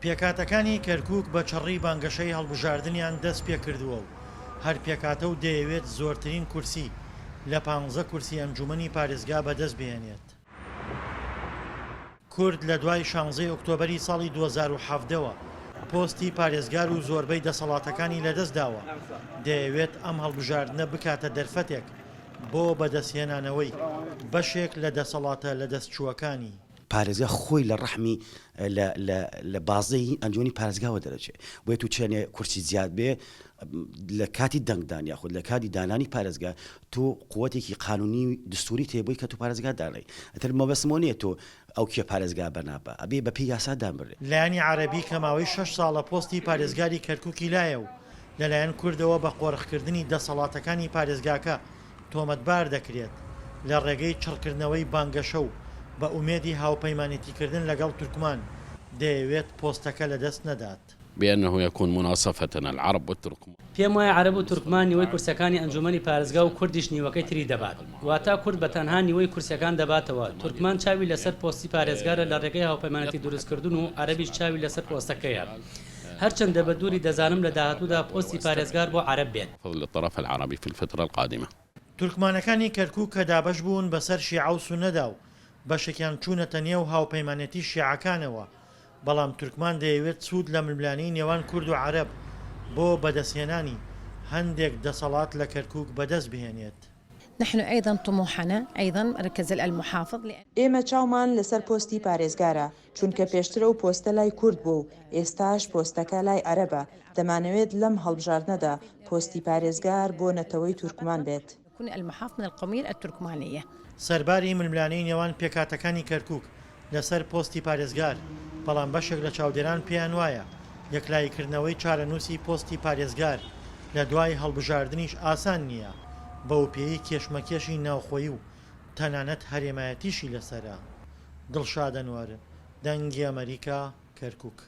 پێکهاتەکانی کەرکوک بە چڕی بانگەشەی هەڵبژاردنیان دەست پێکردووە و هەر پێکهاتە و دەیەوێت زۆرترین کورسی لە پانزە کورسی ئەنجومەنی پارێزگا بەدەست بهێنێت. کورد لە دوای شانزەی ئۆکتۆبەری ساڵی 2017 وە پۆستی پارێزگار و زۆربەی دەسەڵاتەکانی لەدەستداوە، دەیەوێت ئەم هەڵبژاردنە بکاتە دەرفەتێک بۆ بەدەستهێنانەوەی بەشێک لە دەسەڵاتە لەدەستچووەکانی. پارێزگا خۆی لە ڕەحمی لە لە لە بازنەی ئەنجومەنی پارێزگاوە دەرەچێ بۆیە تو چەنێ کورسی زیاد بێ لە کاتی دەنگدان یاخود لە کاتی دانانی پارێزگا تۆ قوتێکی قانونی دستوری تێ بۆی کە تو پارێزگا دانەی ئەتر مەبەستم ئەوە نییە تۆ ئەو کێ پارێزگا بەنابە ئەبێ بە پێی یاسا دانبرێ. لایەنی عەرەبی کە ماوەی شەش ساڵە پۆستی پارێزگاری کەرکوکی لایە و لەلایەن کوردەوە بە قۆرخکردنی دەسەڵاتەکانی پارێزگاکە تۆمەتبار دەکرێت، لە ڕێگەی چڕکردنەوەی بانگەشە و بە ئومێدی هاوپەیمانێتیکردن لەگەڵ تورکمان، دەیەوێت پۆستەکە لەدەست نەدات. بأنه يكون مناصفة العرب والتركمان. پێم وایە عەرەب و تورکمان نیوەی کورسیەکانی ئەنجومەنی پارێزگا و کوردیش نیوەکەی تری دەبات. واتا کورد بە تەنها نیوەی کورسیەکان دەباتەوە، تورکمان چاوی لەسەر پۆستی پارێزگارە لە ڕێگەی هاوپەیمانێتی دروستکردن و عەرەبیش چاوی لەسەر پۆستەکەیە. هەرچەندە بە دووری دەزانم لە داهاتوودا پۆستی پارێزگار بۆ عەرەب بێت. للطرف العربی في الفترە القادمە. تورکمانەکانی کەرکوک کە دابەش بوون بەسەر شیعە و سوننەدا و بەشێکیان چوونەتە نێو هاوپەیمانێتی شیعەکانەوە، بەڵام تورکمان دەیەوێت سوود لە ململانێی نێوان کورد و عەرەب بۆ بەدەستهێنانی هەندێک دەسەڵات لە کەرکوک بەدەست بهێنێت. نحن ايضا طموحنا ايضا مركز المحافظ لان. ئێمە چاومان لەسەر پۆستی پارێزگارە، چونکە پێشتر ئەو پۆستە لای کورد بووە و ئێستاش پۆستەکە لای عەرەبە، دەمانەوێت لەم هەڵبژاردنەدا پۆستی پارێزگار بۆ نەتەوەی تورکمان بێت. سەرباری ململانێی نێوان پێکهاتەکانی کەرکوک لەسەر پۆستی پارێزگار، بەڵام بەشێک لە چاودێران پێیانوایە یەکلاییکردنەوەی چارەنووسی پۆستی پارێزگار لە دوای هەڵبژاردنیش ئاسان نییە، بەوپێیەی کێشمەکێشی ناوخۆیی و تەنانەت هەرێمایەتیشی لەسەرە. دڵشاد ئەنوەر، دەنگی ئەمەریکا، کەرکوک.